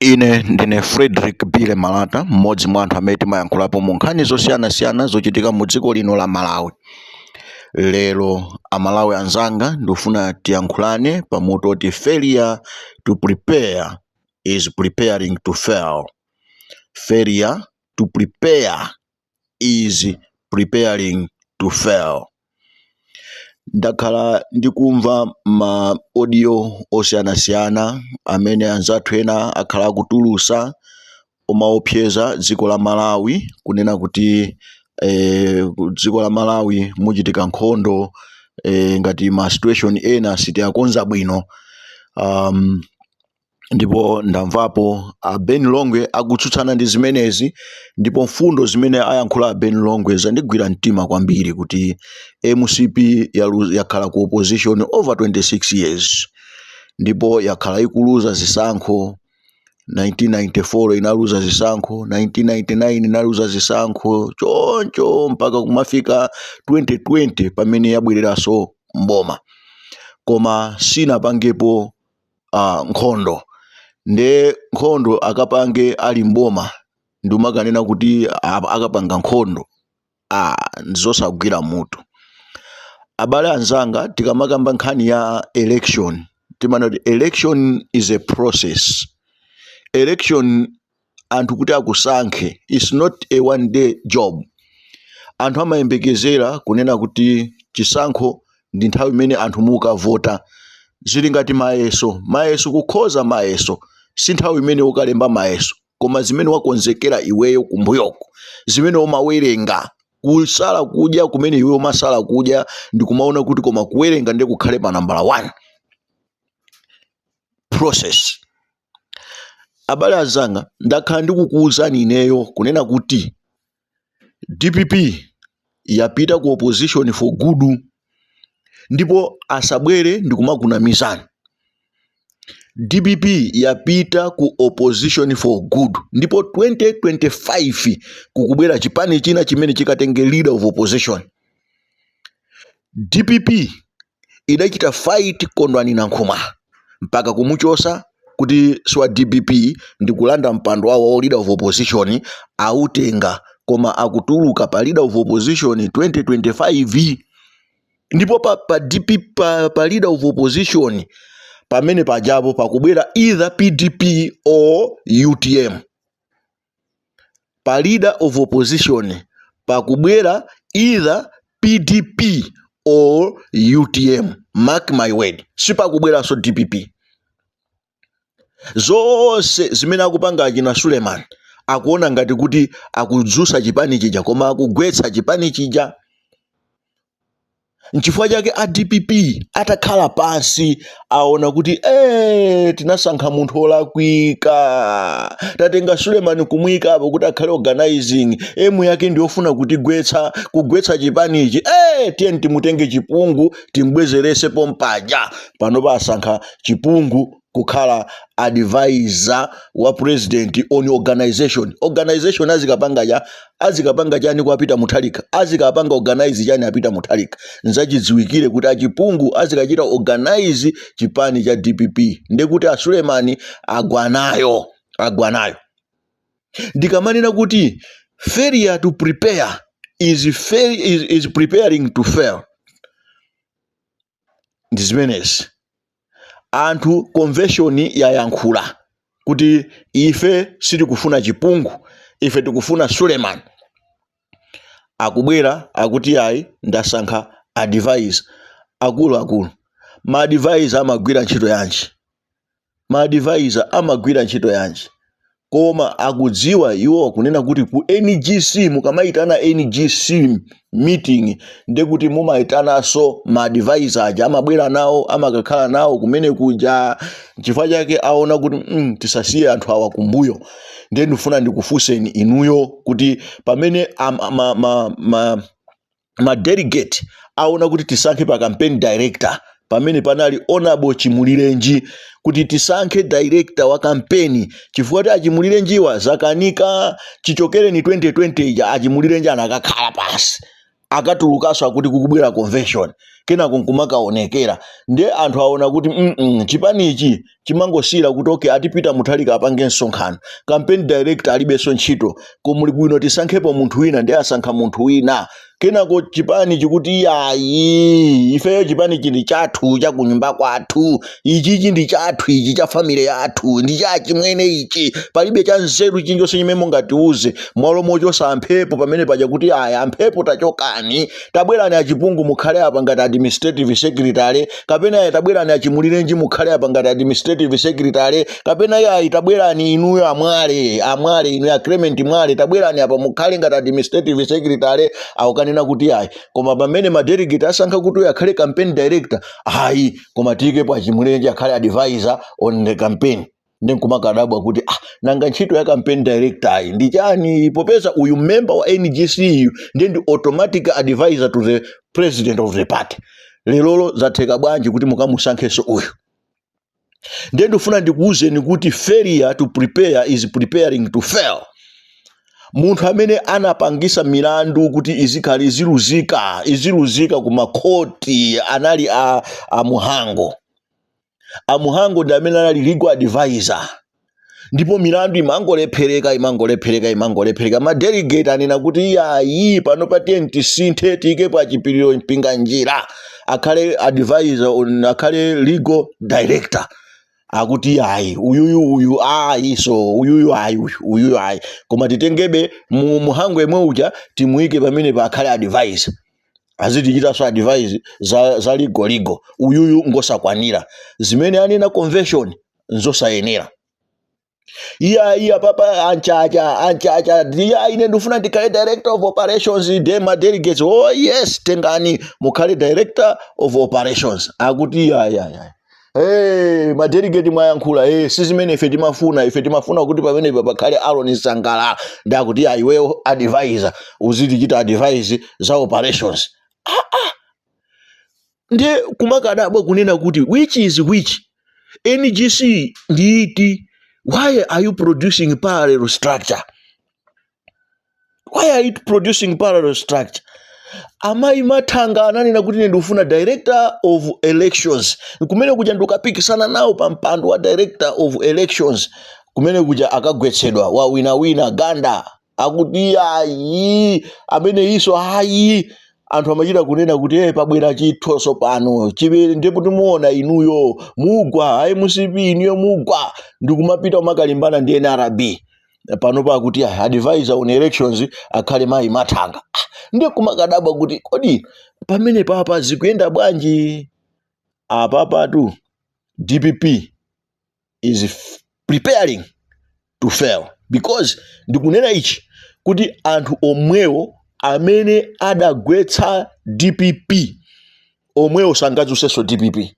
Ine ndine Frederick Bile Malata, mmodzi mwa anthu amene timayankhulapo mu nkhani zosiyanasiyana zochitika mu dziko lino la Malawi. Lero, Amalawi anzanga, ndikufuna tiyankhulane pamutu oti "Failure to prepare is preparing to fail". Failure to prepare is preparing to fail. Ndakhala ndikumva ma audio osiyanasiyana amene anzathu ena akhala akutulusa, omaopseza dziko la Malawi, kunena kuti dziko la Malawi muchitika nkhondo ngati ma situation ena sitiyakonza bwino. Ndipo ndamvapo a Ben Longwe akutsutsana ndi zimenezi, ndipo mfundo zimene ayankhula a Ben Longwe zandigwira mtima kwambiri, kuti MCP yakhala ku opposition over 26 years ndipo yakhala ikuluza zisankho. 1994 inaluza zisankho, 1999 inaluza zisankho, choncho mpaka kumafika 2020 pamene yabwereranso mboma, koma sinapangepo nkhondo. Nde nkhondo akapange ali mboma, ndimakanena kuti akapanga nkhondo, ndizosagwira mutu. Abale anzanga, tikamakamba nkhani ya election, timanena kuti election is a process. Election, anthu kuti akusankhe, is not a one day job. Anthu amayembekezera kunena kuti chisankho ndi nthawi imene anthu mukavota. Zili ngati mayeso. Mayeso, kukhoza mayeso si nthawi imene ukalemba mayeso, koma zimene wakonzekera iweyo kumbuyoko, zimene umawerenga, kusala kudya kumene iwe umasala kudya ndikumaona kuti koma kuwerenga ndiye kukhale pa nambala 1 process. Abale azanga, ndakhala ndikukuwuzani ineyo kunena kuti DPP yapita ku opposition for good, ndipo asabwere ndikumakunamizani. DPP yapita ku opposition for good, ndipo 2025 kukubwera chipani china chimene chikatenge leader of opposition. DPP idachita fight Kondwani Nankhumwa mpaka kumuchosa kuti siwa DPP, ndi kulanda mpando wawo wa leader of opposition autenga, koma akutuluka pa leader of opposition 2025. Ndipo pa DP, pa leader of opposition pamene pajapo pakubwera either PDP or UTM. Pa leader of opposition pakubwera either PDP or UTM, mark my word, sipakubweranso DPP. Zonse zimene akupanga achina Suleiman, akuona ngati kuti akudzusa chipani chija, koma akugwetsa chipani chija. Nchifukwa chake a DPP atakhala pansi aona kuti tinasankha munthu olakwika. Tatenga Suleiman kumuyika apo kuti akhale organizing, aim yake ndiyofuna kutigwetsa, kugwetsa chipanichi. Tiyeni timutenge Chipungu, timbwezerese pompaja. Pano pasankha Chipungu kukhala advisor wa president on organization. Organization azikapanga cha azikapanga chani kwa Peter Mutharika? Azikapanga organize chani a Peter Mutharika? Nzachidziwikire kuti achipungu azikachita organize chipani cha DPP, ndekuti a Sulemani agwanayo, agwanayo. Ndikamanena kuti failure to prepare is preparing to fail, ndi zimenezi. Anthu, convention yayankhula kuti ife sitikufuna Chipungu, ife tikufuna Suleiman. Akubwera akuti ayi, ndasankha advisor. Akuluakulu, ma advisor amagwira ntchito yanji? Ma advisor amagwira ntchito yanji? Koma akudziwa iwo kunena kuti ku NGC, mukamayitana NGC meeting, ndekuti mumayitananso ma advisor aja, amabwera nawo, amakakhala nawo kumene kuja. Chifukwa chake aona kuti tisasiye anthu awa kumbuyo. Ndiye ndifuna ndikufunseni inuyo kuti pamene ma delegate aona kuti tisankhe pa campaign director, pamene panali Honorable Chimulirenji, kuti tisankhe director wa campaign, chifukwa kuti achimulirenjiwa zakanika chichokereni 2020 ija, achimulirenji anakakhala pansi, akatulukanso akuti kukubwera convention, kenako nkumakaonekera. Ndiye anthu aona kuti chipanichi Chimangosiyira kuti okay, ati Peter Mutharika apange msonkhano, campaign director alibenso ntchito, komuli bwino tisankhepo munthu wina. Ndi asankha munthu wina. Kenako chipani chikuti, "Iyayi, ifeyo chipani chili chathu, cha kunyumba kwathu ichichi, ndi chathu ichi, cha family yathu, ndi cha chimwene ichi, palibe cha nzeru chinjonse chimene mungatiuze." Mwalo mochosa amphepo pamene paja kuti, "Aya, amphepo tachokani, tabwerani achipungu mukhale apa ngati administrative secretary," kapena, "Aya, tabwerani achimulirenji mukhale apa ngati administrative secretary," kapena, "Yayi, tabwerani inuyo amwale, amwale inuyo, a Clement Mwale, tabwerani apa mukhale ngati administrative secretary," akukanena kuti ayi. Koma pamene madelegate asankha kuti uyu akhale campaign director, ayi, koma tiyikepo achimulirenji akhale advisor on the campaign. Ndi nkumakadabwa kuti, ah, nanga ntchito ya campaign director ayi ndi chani, popeza uyu member wa NGC uyu ndiye ndi automatic advisor to the president of the party? Lerolo zatheka bwanji kuti mukamusankhenso uyu? Ndiye ndifuna ndikuwuzeni kuti failure to prepare is preparing to fail. Munthu amene anapangisa milandu kuti izikhala iziluzika, iziluzika ku makhoti anali a Muhango. A Muhango ndi amene anali legal advisor, ndipo milandu imangolephereka, imangolephereka, imangolephereka. Madelegate anena kuti, "Iyayi, pano patiye tisinthe, tiyikepo achipiriro Mpinganjira akhale advisor akhale legal director." Akuti, "Ayi, uyuyu, uyu ayi, so uyuyu ayi, uyu, uyuyu ayi, koma titengebe mu Muhango yemwe uja, timuyike pamene pa akhale advisor, azitichitanso advise za legal. Uyuyu ngosakwanira, zimene anena convention nzosayenera." Iya, iya, papa anchacha, anchacha, iya, ine ndifuna ndikhale director of operations. De ma delegates, "Oh yes, tengani mukhale director of operations." Akuti, "Iya, iya, iya. Hey, madelegate mwayankhula, hey, si zimene ife timafuna. Ife timafuna kuti pamenepa pakhale Aaron Sangala." Ndakuti, "Ya, iweyo advisor, uzitichita advise za operations." Ndiye kumakadabwa kunena kuti which is which? NGC ndiiti? Why are you producing parallel structure? Why are you producing parallel structure? Amayi Mathanga ananena kuti, "Ine ndikufuna director of elections." Kumene kuja ndikapikisana nawo pa mpando wa director of elections. Kumene kuja akagwetsedwa, wa winawina ganda. Akuti, "Ayi, amene iso ayi." Anthu amachita kunena kuti, "Eh, pabwera chithoso pano chibere, ndipo timuona inuyo mugwa, ayi MCP inuyo mugwa." Ndikumapita kumakalimbana ndi NRB. Pano pakuti, ah, advisor on elections akhale mayi Mathanga. Ah, ndiye kumakadabwa kuti kodi pamene papa zikuyenda bwanji? Apapatu DPP is preparing to fail, because ndikunena ichi kuti anthu omwewo amene adagwetsa DPP, omwewo sangadzutsenso DPP.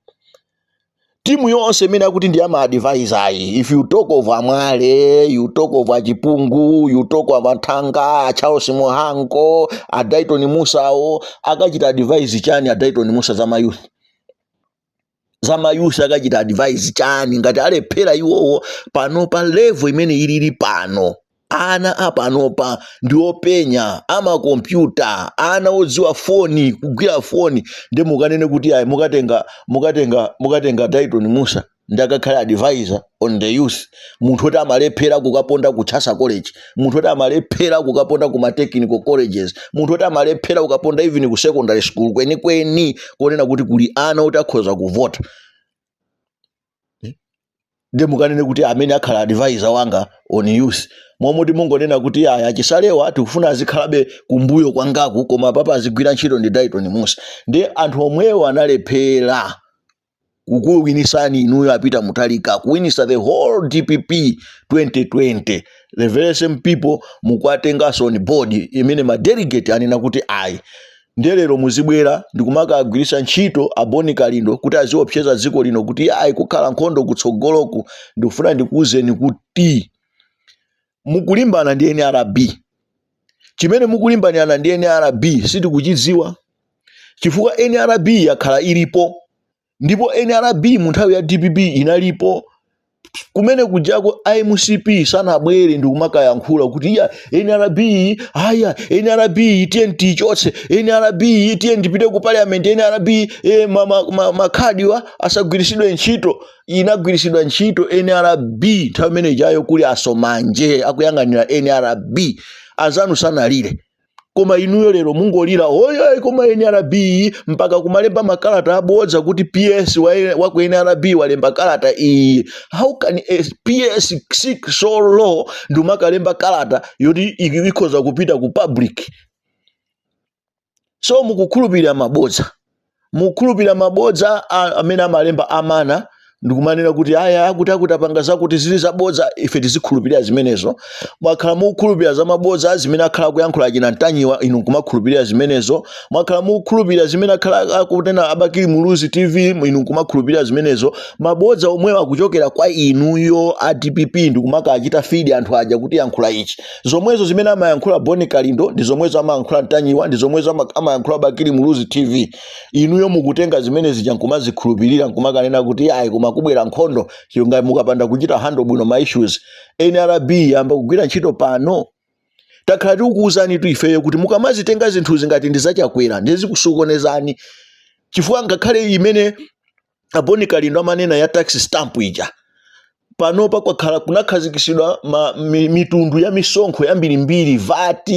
Timu yonse imene akuti ndi ama advisor ayi, if you talk of Amwale, you talk of Achipungu, you talk of Athanga, Charles Muhango, a Dayton Musawo, akachita advise chani a Dayton Musa za mayouth? Za mayouth akachita advise chani ngati alephera iwowo? Pano pa level imene ilili pano, ana apanopa ndi openya amakompyuta, ana odziwa foni, kugwira foni. Ndi mukanene kuti ayi, mukatenga Dayton Musa ndi akakhale advisor on the youth, munthu oti amalephera kukaponda ku Chasa College, munthu oti amalephera kukaponda ku ma technical colleges, munthu oti amalephera kukaponda even ku secondary school kwenikweni konena kuti kuli ana oti akhoza kuvota, ndi mukanene kuti amene akhala advisor wanga on youth? Momwe mungonena kuti, aya, achisalewa tikufuna azikhalabe kumbuyo kwangaku, koma papa azigwira ntchito ndi Dayton Musa. Ndi anthu omwewo analephera kukuwinisani inuyo apita Mutalika, kuwinisa the whole DPP 2020. The very same people mukwatenganso on board imene madelegate anena kuti ayi. Ndiye lero muzibwera ndikumakagwiritsa ntchito aboni Kalindo kuti aziopseza dziko lino kuti ayi, kukhala nkhondo kutsogoloku. Ndikufuna ndikuwuzeni kuti mukulimbana ndi NRB. Chimene mukulimbanirana ndi NRB sitikuchidziwa, chifukwa NRB yakhala ilipo, ndipo NRB mu nthawi ya DPP inalipo. Kumene kujako iMCP sanabwere ndi kumakayankhula kuti iya, NRB, aya NRB tiye tichotse, NRB tiye ndipite ku parliament, NRB makhadiwa asagwirisidwe ntchito. Inagwirisidwa ntchito NRB nthawi imene ijayo kuli asomanje akuyang'anira NRB. Anzanu sanalire, koma inuyo lero mungolira oyo. Koma NRB mpaka kumalemba makalata abodza kuti PS wa ku NRB walemba kalata iyi. How can a PS sink so low ndi umakalemba kalata yoti ikhoza kupita ku public? So mukukhulupirira mabodza, mukukhulupirira mabodza amene amalemba amana ndikumanena kuti aya akuti akuti apanga zakuti, zili zabodza. Ife tizikhulupirira zimenezo? Mwakhala mukukhulupirira za mabodza zimene akhala akuyankhula achina Ntanyiwa, inu nkumakhulupirira zimenezo. Mwakhala mukukhulupirira zimene akhala akunena aBakili Muluzi TV, inu nkumakhulupirira zimenezo. Mabodza omwewo akuchokera kwa inuyo a DPP ndikumakachita feed anthu aja kuti yankhula ichi. Zomwezo zimene amayankhula Boni Kalindo ndi zomwezo amayankhula Ntanyiwa, ndi zomwezo amayankhula Bakili Muluzi TV. Inuyo mukutenga zimene zija nkumazikhulupirira, nkumakanena kuti ayi, koma kubwera nkhondo chilunga mukapanda kuchita handle bwino ma issues. NRB yamba kugwira ntchito pano? Takhala tikukuwuzani tu ifeyo kuti mukamazitenga zinthuzi ngati ndi zachakwera, ndizikusokonezani, chifukwa ngakhale imene aboni Kalindo amanena ya tax stamp ija, panopa kwakhala kunakhazikitsidwa mitundu ya misonkho yambirimbiri, VAT,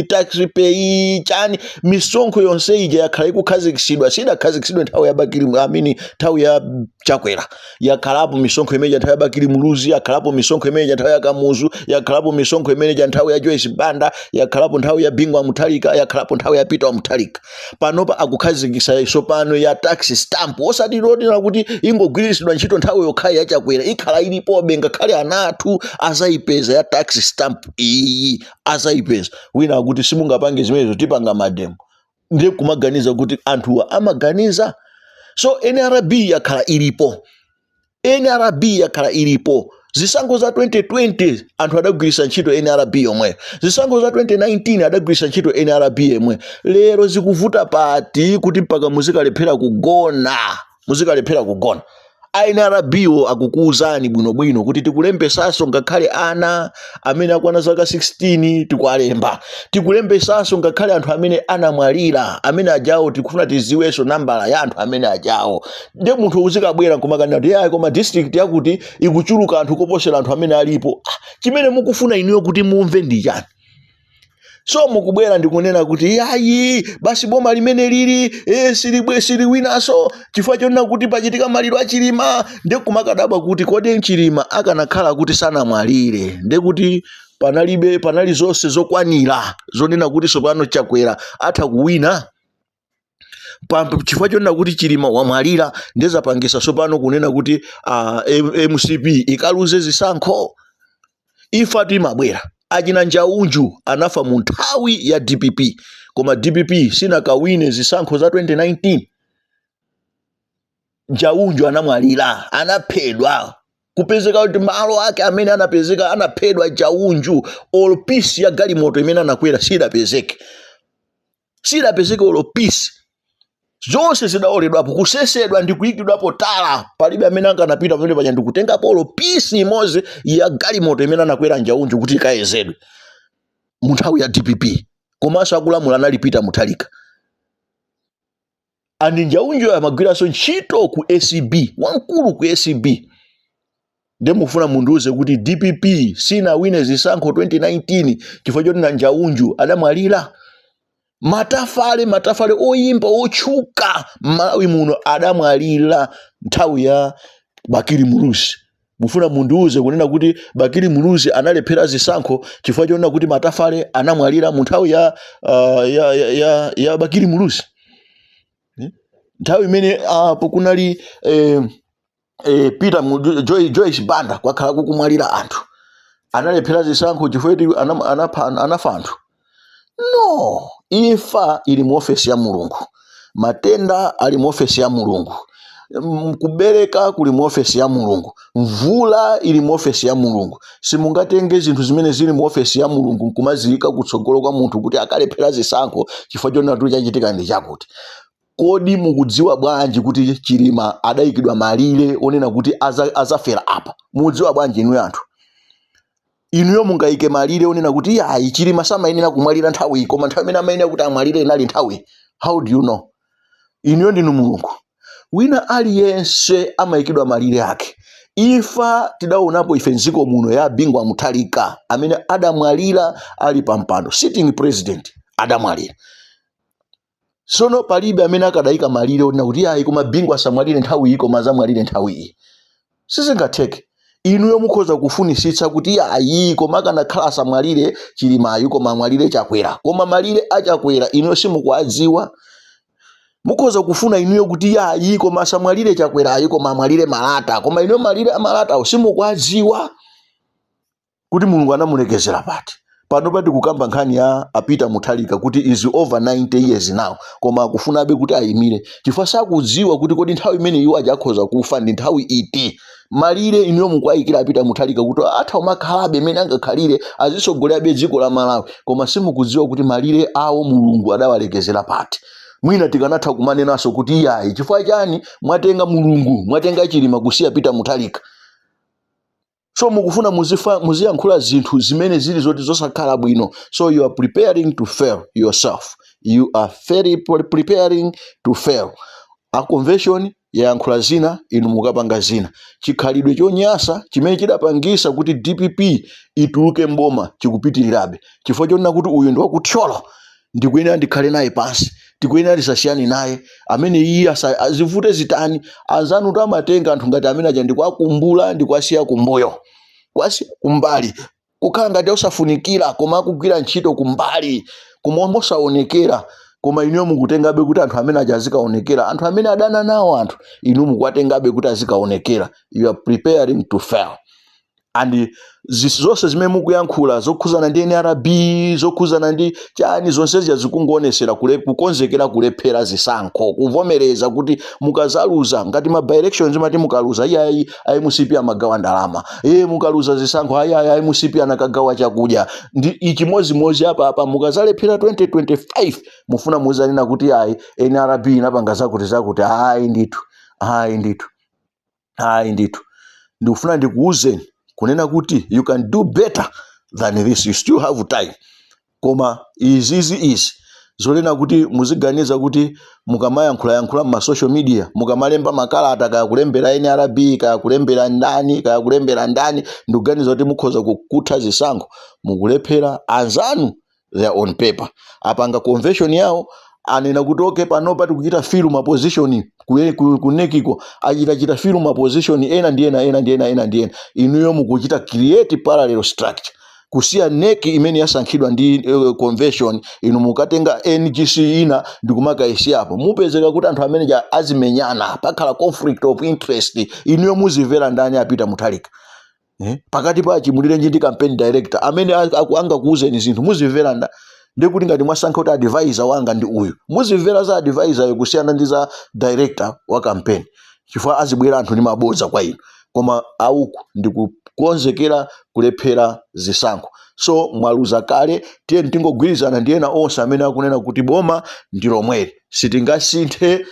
tax PAYE, chani. Misonkho yonse ija yakhala ikukhazikitsidwa, sidakhazikitsidwe nthawi ya Bakili, amini, nthawi ya Chakwera. Yakhalapo misonkho imeneja nthawi ya Bakili Muluzi, yakhalapo misonkho imeneja nthawi ya Kamuzu, yakhalapo misonkho imeneja nthawi ya Joyce Banda, yakhalapo nthawi ya Bingu wa Mutharika, yakhalapo nthawi ya Peter wa Mutharika. Panopa akukhazikitsa tsopano ya tax stamp, osati lotera kuti ingogwiritsidwa ntchito nthawi yokhayi ya Chakwera. Ikhala ilipobe ngakhale ana athu azayipeza ya tax stamp iyi, azayipeza. Wina akuti simungapange zimenezo, tipanga mademo. Ndiye kumaganiza kuti anthuwa amaganiza. So NRB yakhala ilipo, NRB yakhala ilipo. Zisankho za 2020 anthu adagwiritsa ntchito NRB yomweyo, zisankho za 2019 adagwiritsa ntchito NRB yomwe. Lero zikuvuta pati kuti mpaka muzikalephera kugona, muzikalephera kugona? NRB wo akukuwuzani bwinobwino kuti tikulembesanso ngakhale ana amene akwana zaka 16, tikualemba. Tikulembesanso ngakhale anthu amene anamwalira, amene ajawo tikufuna tiziwenso nambala ya anthu amene ajawo. Ndiye munthu uzikabwera nkumakanena kuti yayi, koma district yakuti ikuchuluka anthu koposera anthu amene alipo. Ah, chimene mukufuna inuyo kuti mumve ndi chani? So mukubwera ndikunena kuti yayi, basi boma limene lili siliwinanso chifukwa chonena kuti pachitika maliro aChilima. Ndiye kumakadabwa kuti kodi Chilima akanakhala kuti sanamwalire, ndiye kuti panalibe, panali zonse zokwanira zonena kuti tsopano Chakwera atha kuwina? Chifukwa chonena kuti Chilima wamwalira ndezapangisa tsopano kunena kuti MCP ikaluze zisankho? Imfa timabwera. Achina Njaunju anafa mu nthawi ya DPP, koma DPP sinakawine zisankho za 2019. Njaunju anamwalira, anaphedwa, kupezeka kuti malo ake amene anapezeka anaphedwa Njaunju, olo piece ya galimoto imene anakwera sidapezeke, sidapezeke olo piece. Zonse zidaoledwapo, kusesedwa ndi kuyikidwapo tala. Palibe amene ankanapita pamene paja ndikutengapo olo piece imodzi ya galimoto imene anakwera Njaunju kuti ikayezedwe mu nthawi ya DPP. Komanso akulamula anali Peter Mutharika, and Njaunju amagwiranso ntchito ku ACB, wamkulu ku ACB. Ndiye mufuna mundiuze kuti DPP sinawine zisankho 2019 chifukwa choti na Njaunju adamwalira? Matafale, Matafale oyimba otchuka m'Malawi muno adamwalira nthawi ya Bakili Muluzi. Mufuna mundiuze kunena kuti Bakili Muluzi analephera zisankho chifukwa chonena kuti Matafale anamwalira mu nthawi ya Bakili Muluzi? Nthawi imene apo kunali Peter Joyce Banda, kwakhala kukumwalira anthu, analephera zisankho chifukwa choti anafa anthu? No, imfa ili mu ofesi ya Mulungu, matenda ali mu ofesi ya Mulungu, kubereka kuli mu ofesi ya Mulungu, mvula ili mu ofesi ya Mulungu. Simungatenge zinthu zimene zili mu ofesi ya Mulungu nkumaziyika kutsogolo kwa munthu kuti akalephera zisankho chifukwa chonena kuti chachitika ndi chakuti. Kodi mukudziwa bwanji kuti Chilima adayikidwa malire onena kuti azafera apa? Mukudziwa bwanji inuyo anthu? Inuyo mungayike malire onena kuti ayi, Chilima samayenera kumwalira nthawi iyi, koma nthawi imene amayenera kuti amwalire inali nthawi? How do you know? Inuyo ndinu Mulungu? Wina aliyense amayikidwa malire ake. Imfa tidaonapo ife mdziko muno ya Bingu Mutharika amene adamwalira ali pa mpando, sitting president adamwalira. Sono palibe amene akadayika malire onena kuti ayi, koma Bingu asamwalire nthawi iyi, koma azamwalire nthawi iyi. Sizingatheke. Inuyo mukhoza kufunisitsa kuti ayi, koma akanakhala asamwalire Chilimayu, koma amwalire Chakwera, koma malire aChakwera inuyo simukuadziwa. Mukhoza kufuna inuyo kuti ayi, koma asamwalire Chakwerayu, koma amwalire Malata, koma inuyo malire aMalatawo simukuadziwa kuti Mulungu anamulekezera pati. Pano pati kukamba nkhani ya a Peter Mutharika kuti is over 90 years now, koma akufunabe kuti ayimire chifukwa sakudziwa kuti kodi nthawi imene iwo aja akhoza kufa ndi nthawi iti. Malire inuyo mukuayikira a Peter Mutharika kuti atha umakhalabe imene angakhalire, azitsogolerabe dziko la Malawi, koma simukudziwa kuti malire awo Mulungu adawalekezera pati. Mwina tikanatha kumanenanso kuti iyayi, chifukwa chani mwatenga Mulungu, mwatenga Chilima kusiya Peter Mutharika? So mukufuna muziyankhula zinthu zimene zili zoti zosakhala bwino. So you are preparing to fail yourself. You are very preparing to fail. A convention yayankhula zina, inu mukapanga zina. Chikhalidwe chonyasa chimene chidapangisa kuti DPP ituluke mboma chikupitirirabe, chifukwa chonena kuti uyu ndi wakuthyola, ndikuyenera ndikhale naye pansi, tikuyenera tisasiyane naye amene iye azivute zitani. Anzanu to amatenga anthu ngati amene aja ndikuakumbula, ndikuasiya kumbuyo, kuasiya kumbali, kukhala ngati osafunikira, koma akugwira ntchito kumbali koma mosaonekera. Koma inuyo mukutengabe kuti anthu amene aja azikaonekera, anthu amene adana nawo anthu, inu mukuwatengabe kuti azikaonekera. You are preparing to fail. And zonse zimene mukuyankhula zokhuzana ndi NRB, zokhuzana ndi chani, zonse zija zikungoonetsera kukonzekera kulephera zisankho, kuvomereza kuti mukazaluza. Ngati ma by-elections mati mukaluza, iyayi, MCP amagawa ndalama, iye mukaluza zisankho, ayi, MCP anakagawa chakudya. Ndi ichimozimozi apa apa, mukazalephera 2025 mufuna muzanena kuti ayi, NRB inapanga zakuti zakuti. Ayi ndithu, ayi ndithu, ayi ndithu. Ndikufuna ndikuwuzeni kunena kuti you can do better than this. You still have time. Koma izizi izi zonena kuti muziganiza kuti mukamayankhulayankhula mma social media, mukamalemba makalata, kaya kulembera NRB, kaya kulembera ndani, kaya kulembera ndani, ndikuganiza kuti mukhoza kutha zisankho, mukulephera. Anzanu, they are on paper, apanga convention yawo, anena kuti okay, panopa tikuchita fill ma position ku NEC ko, achitachita fill ma position ena ndi ena, ena ndi ena, ena ndi ena. Inuyo mukuchita create parallel structure, kusiya NEC imene yasankhidwa ndi convention, inu mukatenga NGC ina ndikumakayisiyapo. Mupezeka kuti anthu amene ja azimenyana, pakhala conflict of interest. Inuyo muzimvera ndani? A Peter Mutharika, eh? Pakati pa Chimulirenji ndi campaign director amene angakuuzeni zinthu, muzimvera nda? Ndikuti ngati mwasankha kuti advisor wanga ndi uyu, muzimvera za advisor yo kusiyana ndi za director wa campaign, chifukwa azibwera anthu ndi mabodza kwa inu. Koma auku ndikukonzekera kulephera zisankho. So mwaluza kale. Tiye tingogwirizana ndi ena onse amene akunena kuti boma ndi lomweli, sitingasinthe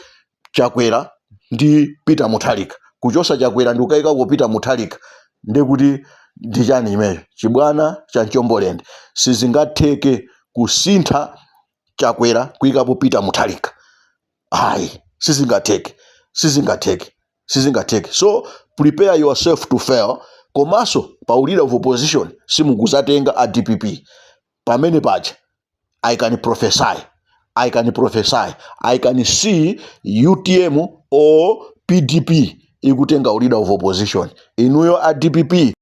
Chakwera ndi Peter Mutharika. Kuchosa Chakwera ndi kukayikako Peter Mutharika ndikuti ndi chani chimenecho? Chibwana cha mchombolende. Sizingatheke kusintha Chakwera kuyikapo Peter Mutharika, ayi, sizingatheke, sizingatheke, sizingatheke. So prepare yourself to fail. Komanso pa leader of opposition simukuzatenga a DPP pamene paja. I can prophesy, I can prophesy, I can see UTM or PDP ikutenga leader of opposition. Inuyo a DPP